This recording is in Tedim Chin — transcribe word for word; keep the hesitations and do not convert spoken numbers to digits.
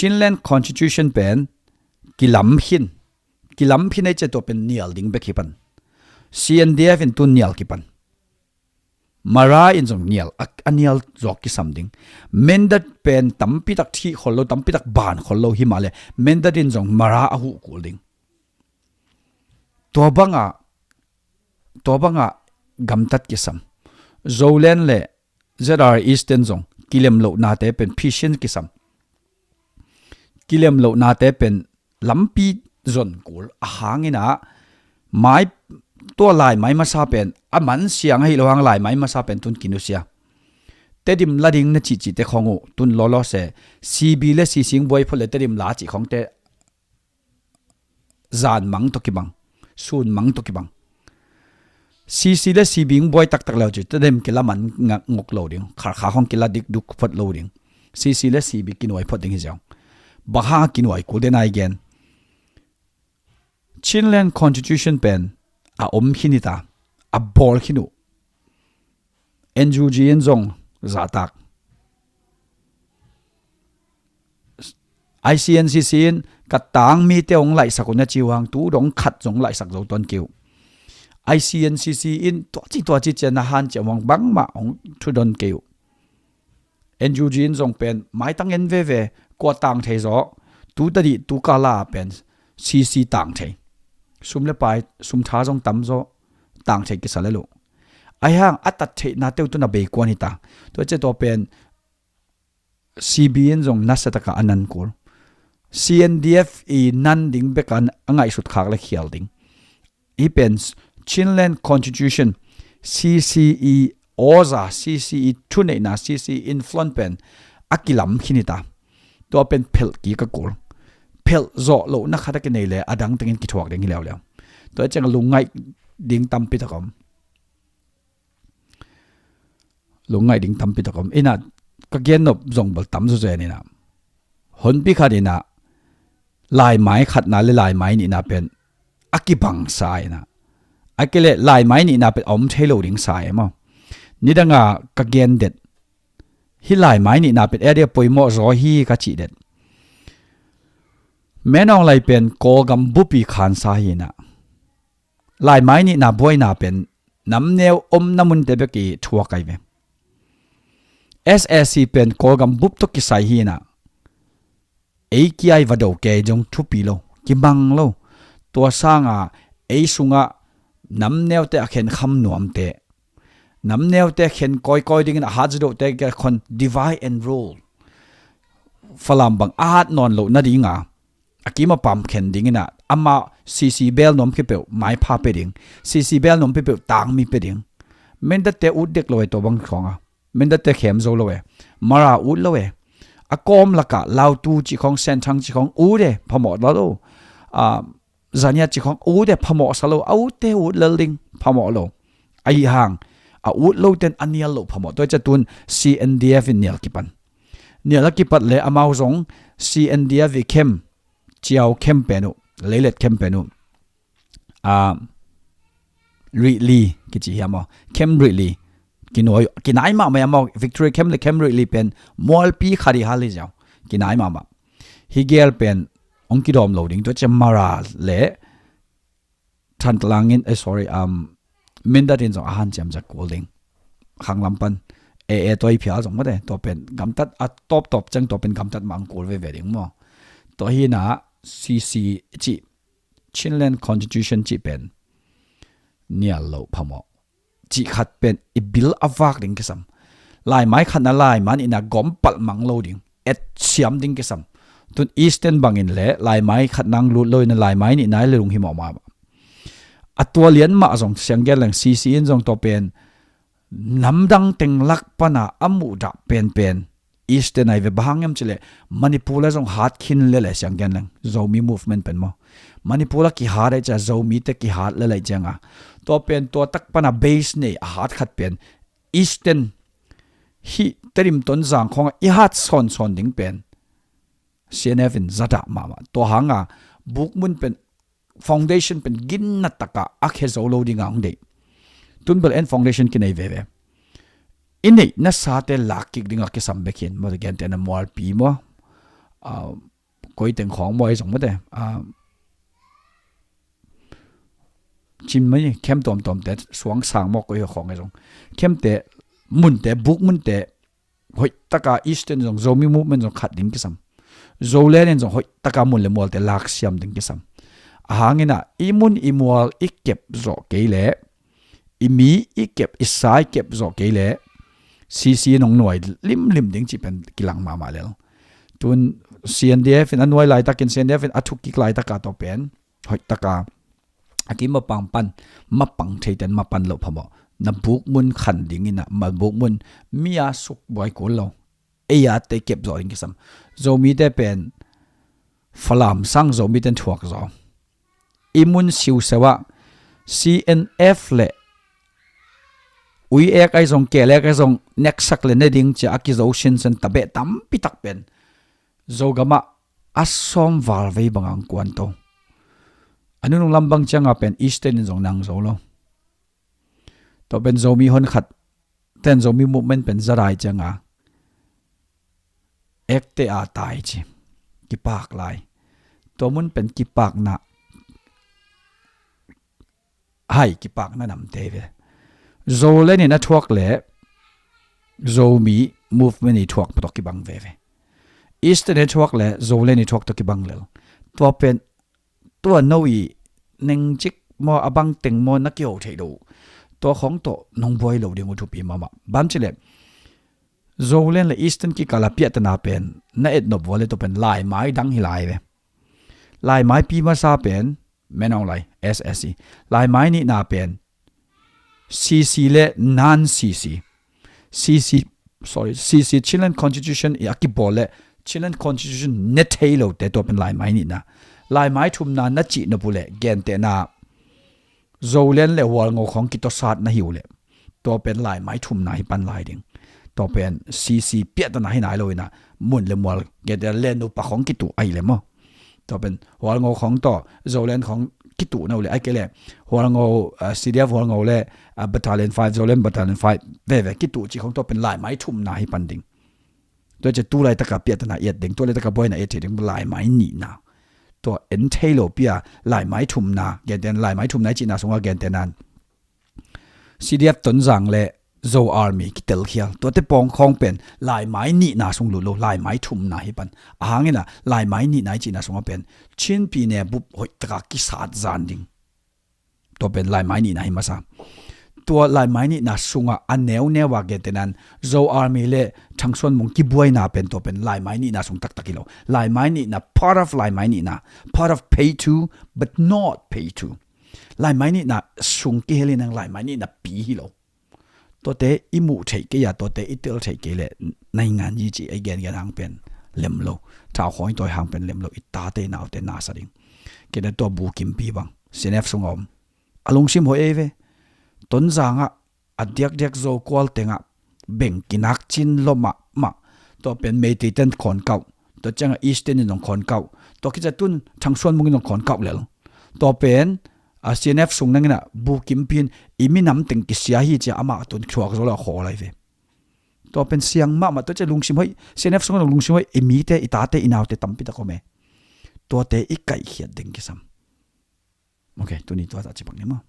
Chinland Constitution pen kilam khin, kilam khin ei ciah tua pen nial ding bek hi pan. C N D F in tu nial kipan. Mara in zong nial a, a nial zawk kisam ding. Mindat pen tampi tak thih khol lo, tampi tak ban khol lo hi mah le Mindat in zong Mara a huh kul ding. Tua bangah, tua bangah gamtat kisam. Zoland le Z R Eastern zong kilem lohnate pen phisin kisam. Kilem lohnate pen lampi zon kul a hangin ah mai, tua laimai masa pen a man siang ahi lo hang laimai masa pen tun kinusia. Tedim la ding na cihcihte khong uh tun lawlaw se, C B le C C in buai phot le Tedim la cih khongte zan mang tawh kibang, sun mang tawh kibang. C C le C B in buai taktak leu cih Tedim kila man ngak nguk lo ding, Kharkha khong kila dik duk phot lo ding. C C le C B kinuai phot ding hi ziau. Bang hang a kinuai kul den ai gen. Chinland Constitution pen a om khin hi ta, a bawl khin uh. N U G in zong zahtak. I C N C C in ka tang mite hong laihsak uh na ci uh hang tu dong khat zong laihsak zo tuan kei uh. I C N C C in tuaci tuaci cian na han ciam hong bangmah hong thudon kei uh. N U G in zong pen maitang en veve, kua tang thei zaw, tu tadih tu kala pen C C tang thei. Sum le pai, sum tha zong tam zaw, tang thei kisa le lo. Ahi hang a tat theihna teu tun a beikuan hi ta. Tua ciah tua pen C B in zong nasa taka a nan kul. C N D F i nan ding beka a ngaihsut khak le khial ding. Hi pen Chinland Constitution, C C i awza, C C i thuneihna, C C influence pen a kilam khin hi ta. Tua pen phelh kik a kul. Phelh zawh lohna khat a kinei le a dang tengin kithuak ding hi leuleu. Tua ciang a lungngaih ding tampi tak om. Lungngaih ding tampi tak om. Inah ka gen nop zong bal tam zawzen inah. Honpi khat inah laimai khatna le laimai nihna pen a kibangsa inah. A kile laimai nihna pen a om thei lo dingsa e maw. Nidanga ka gen det. Hih laimai nihna pen e dia poimawh zaw hi ka cih det. Menawng lai pen Kawlgam bupi khansa hi inah. Laimai nihna buaina pen namneu omna munte bek i thuak ai ve. S A C pen Kawlgam bup tawh kisai hi inah. Ei kiai va do kei zong thupi lo, kimang lo. Tua sanga ei sungah namneute a khenkham nuamte, namneute khen kawikawi dingin a hat zadohte kia khon divide and rule. Falam bang a hat nawn loh nadinga a kim a pam khen dinginah amah C C bel nuam khipeuh maipha pe ding, C C bel nuam khipeuh tangmi pe ding. Mendatte ut dek lo e tua bang khawnga. Mendatte khem zo lo e. Mara ut lo e. A kawm lakah Lautu cih khawng, Senthang cih khawng ut e, phamawh lo lo. A, Zania cih khawng ut e, phamawh sa lo. A utte ut lel ding, phamawh lo. Ahi hang a ut loten a nial loh phamawh. Tua i ciah tun C N D F in nial kipan. Nial a kipat le amau zong C N D F i khem, Ciau khem pen uh, Leilet khem pen uh, a, Rihli kici hiam aw, khem Rihli. Kinuai, kinai mahmah hiam aw, Victory khem le khem Rihli pen mualpi khat i hal hi ziau. Kinai mahmah. Hi gel pen hong kidawm lo ding, tua ciah Mara le Thantlang in, eh, sorry, um, Mindat in zong a hanciam zak kul ding. Khanglam pan e e tua i phial zong mate, tua pen gamtat a tawptawp ciang tua pen gamtat mah ang kul veve ding maw. Tua hi na C C cih, Chinland Constitution cih pen nial lo phamawh. Cih khat pen i bil a vak ding kisam. Laimai khatna laimai nihna gawm palh mang lo ding, et siam ding kisam. Tun Eastern bangin le laimai khatna ang lut lo in a laimai nihna i le lunghimawh mahmah. A tua lian mah zong siang gen leng C C in zong tua pen namdang teng lak pana a muhdah penpen Eastern ai ve. Bang hang hiam cileh Manipur a zong hat khin lele siang gen leng Zomi movement pen maw. Manipur a kihat ai cia Zomite kihat lele cianga tua pen tua tak pana base nei a hat khat pen Eastern hih Tedim Tonzang khawngah i hat sawnsawn ding pen C N F in zadah mahmah. Tua hanga bukmun pen foundation pen ginna takah a khe zo lo dinga hong deih. Tun bel en foundation kinei veve. I neih nasate lak kik dinga kisam bek hin maw, gentehna mualpi maw, ah, koi teng khawng maw ei zong mate, a, cin mai, khem tuamtuamte, suang sang maw koi khawng ei zong, khemte, munte, buk munte, hoih taka Eastern zong, Zomi movement zong khat ding kisam. Zoland in zong hoih taka mun le mualte laksiam ding kisam. Ahang inah i mun i mual i kep zawh kei leh, i mi i kep, i sa i kep zawh kei leh, C C in hong nuai limlim ding cih pen kilang mahmah lel. Tun C N D F in a nuai laitakin, C N D F in a thuk kik laitaka tawh pen hoih taka a kim mapang pan, mapang theiten mapan loh phamawh. Na buk mun khan ding inah, ma buk mun mi a suk buai kul lo. Ei a te kep zawh ding kisam. Zomite pen Falam sang Zomite in thuak zaw. I mun siuseu ah C N F le ui ek ai zong, kel ek ai zong, neksak le ne ding cia a kizo sinsen tabeh tampi tak pen Zogamah a sawm val vei bangah ang kuan to. A nunung lam bang cianga pen Eastern in zong nang zo lo. Tua pen Zomi hon khat ten Zomi movement pen zarai cianga ekte a tai ci. Kipak lai. Tua mun pen kipakna hai, kipakna namte ve. Zoland in a thuak le Zomi movement i thuak patok kibang veve. Eastern in a thuak le Zoland i thuak tawh kibang lel. Tua pen tua no i nengcik maw, a bang teng maw na kiho theih lo. Tua khawng tawh nong buai lo ding uh thupi mahmah. Ban cileh Zoland le Eastern kikala piahtana pen na etnop vua le tua pen laimai dang hi lai ve. Laimai pi masa pen menong lai S S C. Laimai nihna pen C C le non C C. C C, sorry, C C Chinland Constitution i a kibawl le Chinland Constitution ne thei lote tua pen laimai nihna. Laimai thumna na cih nop uh le gentehna Zoland le Hualngo khawng kitawsat na hi uh le tua pen laimai thumna hi pan lai ding. Tua pen C C piahtana hi nai lo inah mun le mual gentehna le nupa khawng kituh ahi le maw. Tua pen Hualngo khawng tawh Zoland khawng kituh na uh le ai kei le Hualngo, ah, C D F Hualngo le, ah, Battalion five, Zoland Battalion five veve kituh cih khawng tua pen laimai thumna hi pan ding. Tua cia tu laitaka piahtana i et ding, tu laitaka buaina i et thei ding laimai nihna. Tua en thei lo pia laimai thumna, gentehna laimai thumna i cihna sungah gentehna in C D F Tonzang le Zo Army kitelkhial. Tuate pawng khawng pen laimai nihna sung lut lo, laimai thumna hi pan. Ahang inah laimai nihna i cihna sungah pen Chin pi ne bup hoih taka kisat zan ding. Tua pen laimai nihna hi masa. Tua laimai nihna sungah a neuneu a gentehna in Zo Army le Thangsuan Mung kibuaina pen tua pen laimai nihna sung taktak hi lo. Laimai nihna, part of laimai nihna, part of pay two but not pay two. Laimai nihna sung kihel in ang laimai nihna pi hi lo. Tuate i muh theih kei a, tuate i tel theih kei le naingan yi ci ei gengen hang pen lem lo. Thau khawng i tawi hang pen lem lo, i tate i naute nasa ding. Kei na tua Bu Kimpi bang C N F sung a om. A lungsim hoih ei ve. Tonzang ah a diakdiak Zo kual tengah beng kinak cin lo mahmah. Tua pen Meitei ten khawnkauh. Tua ciangah Eastern in zong khawnkauh. Tua kica tun Thangsuan Mung in zong khawnkauh lel. Tua pen a C N F sung nangin ah Bu Kimpi in i minam teng kisia hi cia amah tun thuak zo lo a khawl ai ve. Tua pen siang mahmah, tua cia lungsim hoih, C N F sung zong lungsim hoih, i mite, i tate, i naute tampi tak om e. Tuate i kaihkhiat ding kisam. Ok, tuni tua ta cipak ni maw.